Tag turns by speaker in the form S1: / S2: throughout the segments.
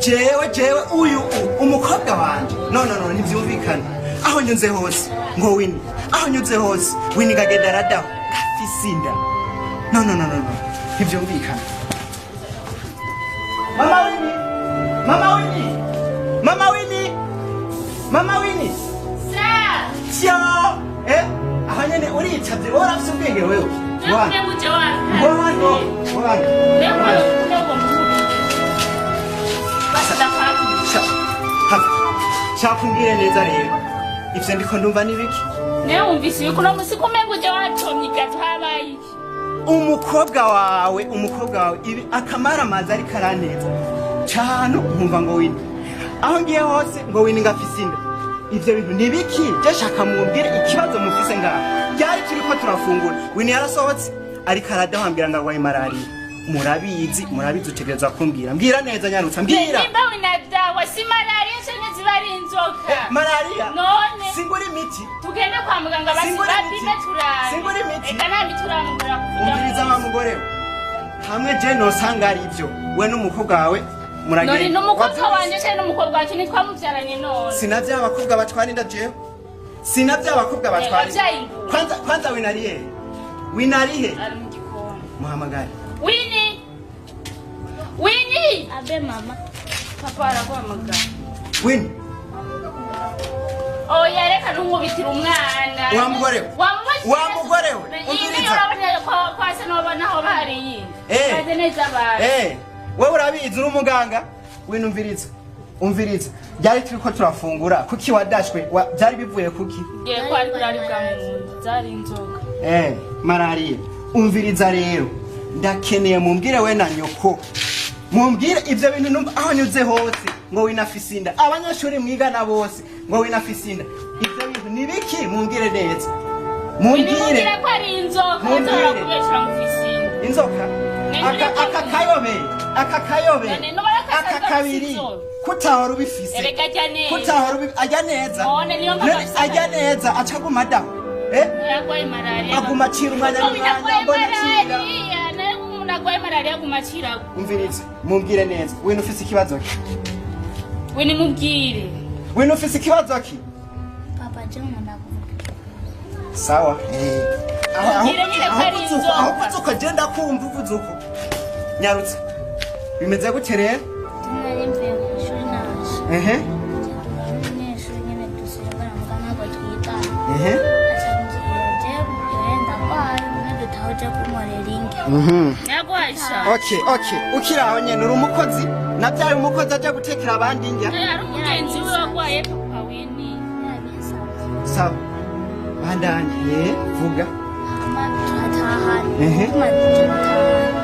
S1: Jewe uyu umukobwa wanje, no, no, no, ntivyumvikana. Aho nyuze hose ngo Wini, aho nyuze hose Wini ngagenda aradaho ngafise inda. No, no, no, no, no, ntivyumvikana. Mama Wini, mama Wini, mama Wini, mama Wini!
S2: Sa!
S1: Syo, aho nyene uricavye, wowe urafise ubwenge wewe.
S2: Nakune muje
S1: Ngo hano, ngo hano. Shaka umbwire neza rero, ivyo ndiko ndumva ni biki?
S2: Nawe wumvise yuko uno musi kumenga uje watomye igato, habaye iki?
S1: Umukobwa wawe, umukobwa wawe ibi akamaramaza ariko araneza cane. Nkumva ngo Wini, aho ngiye hose ngo Wini ngafise inda. Ivyo bintu ni biki? Je shaka mumbwire ikibazo mufise ngaho. Ryari turiko turafungura, Wini yarasohotse ariko aradahambira ngo agwaye malariya. Murabizi, murabizi, utegerezwa kumbwira. Mbwira neza, nyarutsa, mbwira.
S2: Nimba winadawa si malariya canke ziba ari inzoka.
S1: Malariya?
S2: None?
S1: Singura imiti.
S2: Tugende kwa muganga basi.
S1: Singura imiti.
S2: Bapime turabe.
S1: Singura imiti.
S2: Eka nta miti uramugura kuvuga.
S1: Umviriza wa mugore we, hamwe je nosanga ari ivyo, we n'umukobwa wawe muragenda.
S2: None n'umukobwa
S1: Wavyumvise?
S2: wanje canke n'umukobwa wacu ntitwamuvyaranye none?
S1: Sinavya abakobwa batwara inda, jewe sinavya abakobwa batwara inda.
S2: Wavyaye ingurube.
S1: Kwanza, kwanza winarihe? Winarihe?
S2: Ari mu gikoni.
S1: Muhamagare.
S2: Wini! Wini!
S3: Abe, mama.
S2: Papa araguhamagara.
S1: Wini!
S2: Oya, reka ntunkubitire umwana.
S1: Wa mugore we.
S2: Wamubajije.
S1: Wa mugore we, umviriza.
S2: Urabona ko kwase noba naho bahari yindi. Baze neza abantu.
S1: Wewe urabizi, uri umuganga. Wini, umviriza, umviriza. Byari turiko turafungura, kuki wadashwe? Byari bivuye kuki?
S2: Ngiye ko ari kuraribwa mu nda, zari inzoka.
S1: Malariya. Umviriza rero, ndakeneye mumbwire, we na nyoko mumbwire ivyo bintu numva aho nyuze hose ngo winafise inda, abanyeshuri mwigana bose ngo winafise inda. Ivyo bintu ni biki? Mumbwire neza, mumbwire.
S2: Nimubwire ko ari inzoka.
S1: Mumbwire.
S2: Bazohora kubeshera ngo ufise inda.
S1: Inzoka? Aka kayobe, aka kayobe.
S2: None nubona ko
S1: Aka
S2: asanzwe
S1: kabiri.
S2: afise inzoka.
S1: Kutahora ubifise.
S2: Erega ajya neza.
S1: Kutahora ubi ajya neza.
S2: None niyo mpamvu
S1: None
S2: afise
S1: ajya
S2: akazi.
S1: neza, acaguma adaho.
S2: Yarwaye malariya.
S1: Aguma acira umwanya
S2: Ko
S1: n'umwanya,
S2: binagwaye
S1: mbona acira.
S2: malariya, nayo umuntu agwaye malariya aguma aciragwa.
S1: Umviriza, mumbwire neza, wino ufise ikibazo ki?
S2: We nimubwire.
S1: Wino, ufise ikibazo ki?
S3: Papa, je nkunda kuvuga.
S1: Sawa. Aho
S2: Mubwire nyine ko ari
S1: aho uvuze uko, aho
S2: inzoka.
S1: uvuze uko je ndakumva. Uvuze uko, nyarutsa, bimeze gute rero?
S3: Nari mvuye ku ishuri naje. Tugura n'umunyeshuri nyene dusengana muga ntabwo twigana. Aca mbwira je yenda ndwaye umwe dutaha uje kunkorera indya.
S2: Yagwaye sha.
S1: Okay, ukiri aho nyene, uri umukozi? Navyaye umukozi aja gutekera abandi indya?
S2: Ari umugenzi we wagwaye, papa Wini.
S3: Yarabinsavye.
S1: Sawa, bandanye, vuga.
S3: Hama turatahana. Tumaze gutahana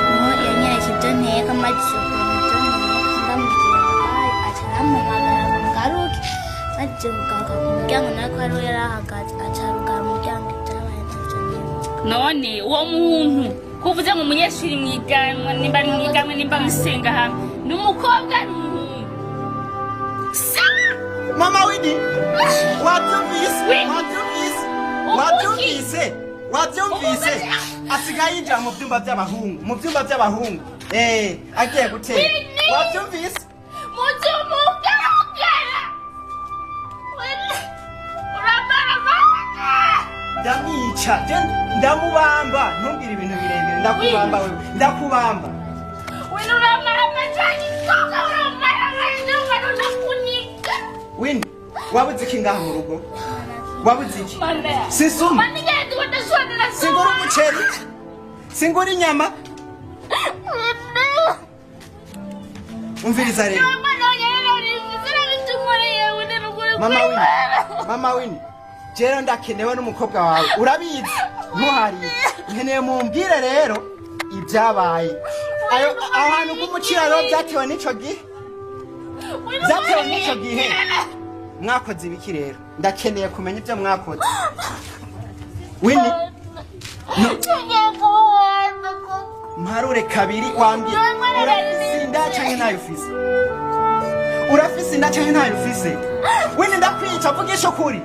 S3: niho yanyereka ibyo nteka, maze ukuntu ibyo nteka ndamubwira ngo aca arampamagara ngo ngaruke. Maze kugaruka ku muryango nawe ko ariwe yari ahagaze, aca arugara umuryango. Ibyabaye ntavyo nibuka.
S2: None uwo muntu kuvuze ngo umunyeshuri mwiganwa, nimba ari mwiganwe, nimba musenga hamwe, ni umukobwa, ni umuhungu? Sa!
S1: Mama Wini, wabyumvise?
S2: Wini.
S1: Wabyumvise?
S2: Ubuki.
S1: Wabyumvise, wabyumvise?
S2: Ubuki.
S1: Asigaye yinjira mu byumba by'abahungu, mu byumba by'abahungu, agiye gutera.
S2: Wini.
S1: Wabyumvise?
S2: Muzumugarugara uramaramaza.
S1: Ndamwica je, ndamubamba. Ntumbwire ibintu birebire, ndakubamba wewe, ndakubamba.
S2: Wini, uramaramaza inzoka, uramaramaza unakunika.
S1: Wini, wabuze iki ngaha mu rugo? Wabuze iki?
S2: Mana.
S1: Sisuma.
S2: Mana ngende wadashonera.
S1: Singura umuceri, singura inyama. Umviriza rero. Mama Wini, mama Wini, jero ndakenewe n'umukobwa wawe, urabizi ntuhariye. Nkeneye mumbwire rero ibyabaye ayo aho hantu k'umucira rero. Byatewe n'ico gihe, byatewe n'ico gihe mwakoze ibiki rero? Ndakeneye kumenya ibyo mwakoze, Wini. Mparure kabiri, wambwira urafise inda canke ntayo ufise? Urafise inda canke ntayo ufise? Wini, ndakwica, vugisha ukuri.